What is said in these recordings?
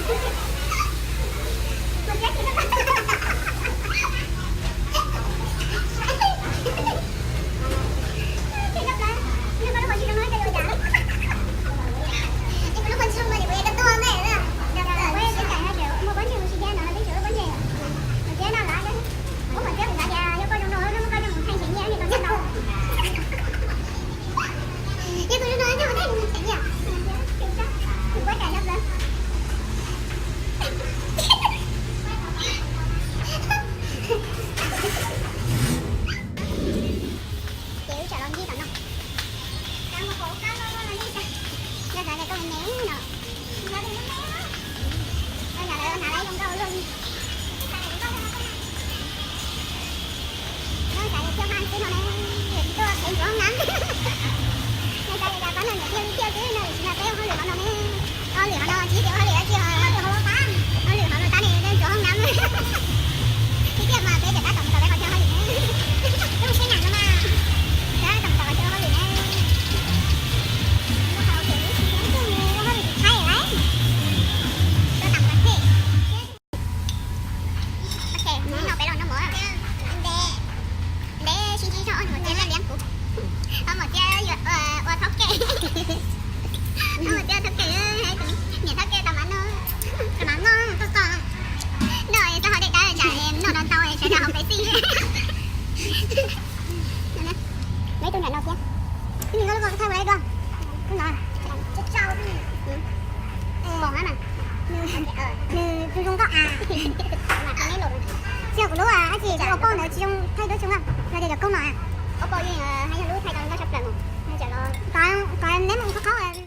Ces wb tsom los ntsib tom no. Yog xav tias koj me me no, yog lawv hnav lawv zoo nkauj luaj li. Nyob xav tias coj haj xwb no ne, yog tsis tuaj peb ntxuav hoob nab. Yog xav tias cas pab no niam thiaj li tiaj xwb no, tiam sis mas peb ua hauj lwm hauv no ne. Ua hauj lwm hauv no tsis tias ua hauj lwm dab tsi, ua hauj lwm hauv no tab ne ntxuav hoob nab. Tiag tiag mas peb cov tab tom mus tom peb qhov chaw ua hauj lwm ne. Lub sij hawm no mas tab tom mus tom qhov chaw ua hauj lwm ne. Ua hauj lwm tim Thaib lawm. Tuaj tam qhov thiab. Ok, hnub no peb los noj mov. Ntev, ntev sib ntsib tso, ob niam txiv liab liab kuv. Ob niam txiv yuav ua thaub kem. Ob niam txiv thaub kem, niam thaub kem tau mas no, tau mas no, tau tau. No txog hauv dej dawb tsam noj no tau sawv daws hauv pes xij. Muaj ib tug nram no thiab. Ib pliag nkauj lub ko thaij ua dua. Hnub no. Pom na. Nws zoo zoo nkauj a. Tsis yog kuv lub dab tsi, kuv ua poj ntawd tsis zoo thaij duab xyoo a. Yog tias cov koob no a. Ua poj yeej haj yog lub thaij tau nkauj tshaj plaws mas. Neb mus qhov qhaub.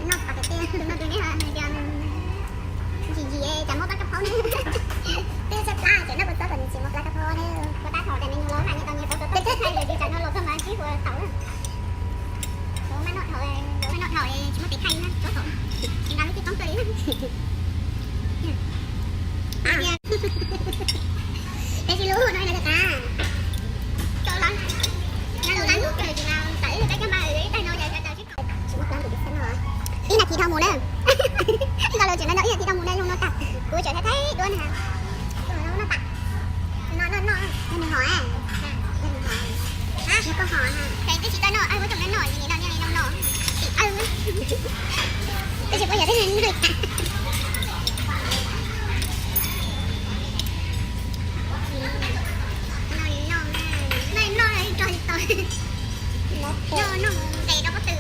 Noj qhov tias tiag, tus no tus neb hais tias ntsim ntsim cas muab plab kab phaub ne. Twb txhaj plab ces noj kua txob kom nws tsis muab plab kab phaub ne. Kua tab thaum tias me nyuam los hais nyias tau nyias tau tau thaij lawm ces tsam no los txog mas tsib hua thaum. Los maj noj thaum, los maj noj thaum tsis muaj tes thaij na, tsob thaum. Nqa lub tij toob tuaj li. Peb tsis lub no no tas. Tsis muaj plab tus tib xeeb no. Ib nas this dhau mus na. Nqa los tseem no ib nas this dhau mus na, zoo no tag. Kuv tseem thaij thaij duab na. Noj noj noj, yog nws hom, yog nws hom. Yog koj hom na. Twb tsis tau noj, muab coj noj noj, nim no niaj li no noj. Twb tsis paub yog twb noj. Noj noj tso tsis tau. Noj noj mus nqes rau pob tw.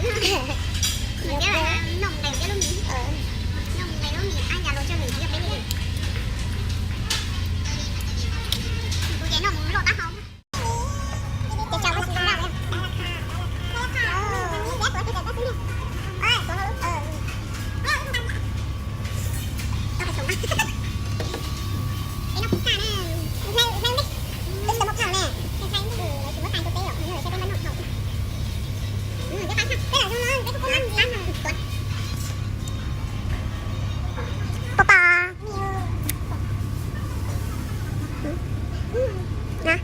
Nws thiab noj mus nqes thiab lub mis. Noj mus nqes lub mis ab, yam luag tsawg lwm tsis yog peb li. Kuv ces noj mus loj tab hau. Pos pas. Na.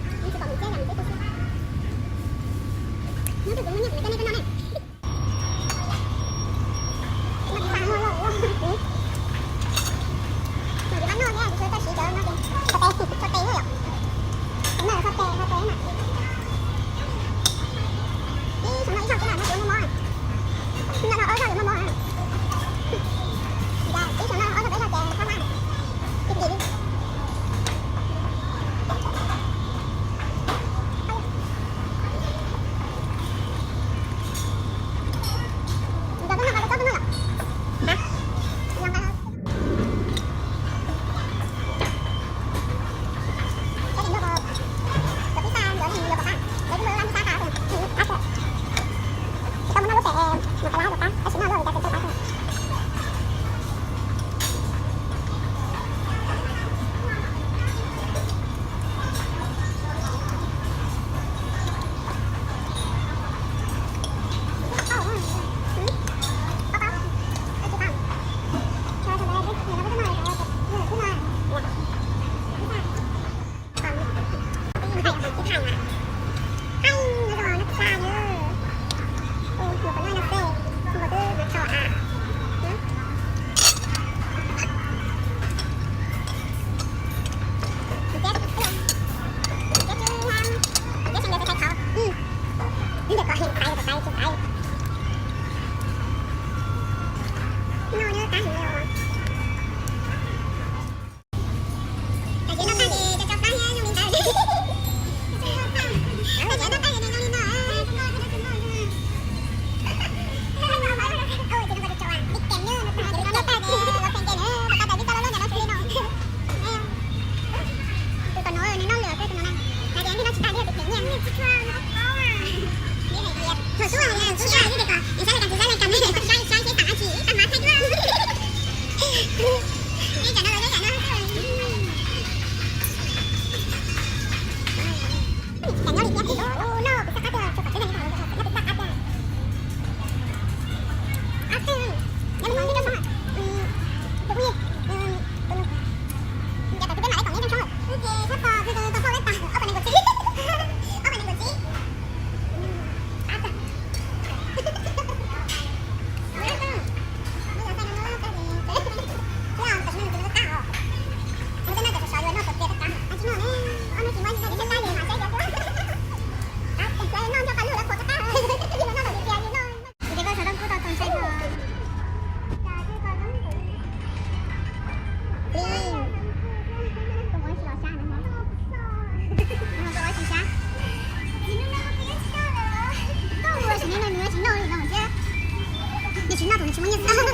Tsis muaj nyiaj xwb.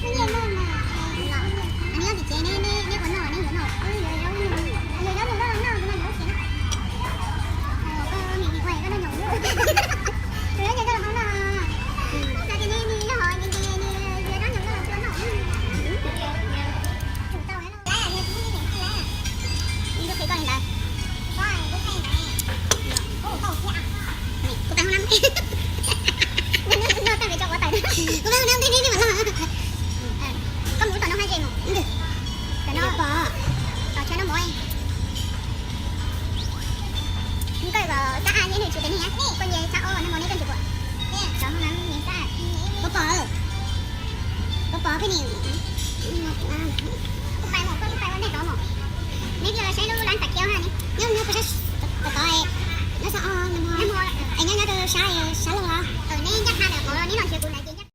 Muaj nyiaj noj mas. Nyob tim tsev ne, neb puas noj, neb yuav noj? Yuav zaub noj, noj, noj, noj, noj, noj. Koj noj nyoos, koj noj nyoos. Tus zaub nyoos koj los noj. Xav tias neb nyob hauv ces nws yuav zaub nyoos koj los noj. Tsum tau. Kuv pais hoob nab, kuv pais hoob nab thiab neb mam noj. Koj mus tom no haj ze mus. Tom no, tom chaw no mus. Koj kom Xab Aj thiab nws tsis tes neeg, koj nce Xab Aj no mus neb koj ntsis kuam. Tom hoob nab nce Xab Aj. Koj pom, koj pom pheej nim, kuv pais mus, koj pais ua ntej tod mus. Neb pheej los saib lub lab Thav Khiab ha ne. Nyob, nyob puas sab, tom tod, nyob Xab Aj, es nyob nyob rau sab, sab laug los? Neb ncaj qha ntawm qhov neb los nrhiav kuv ntawd.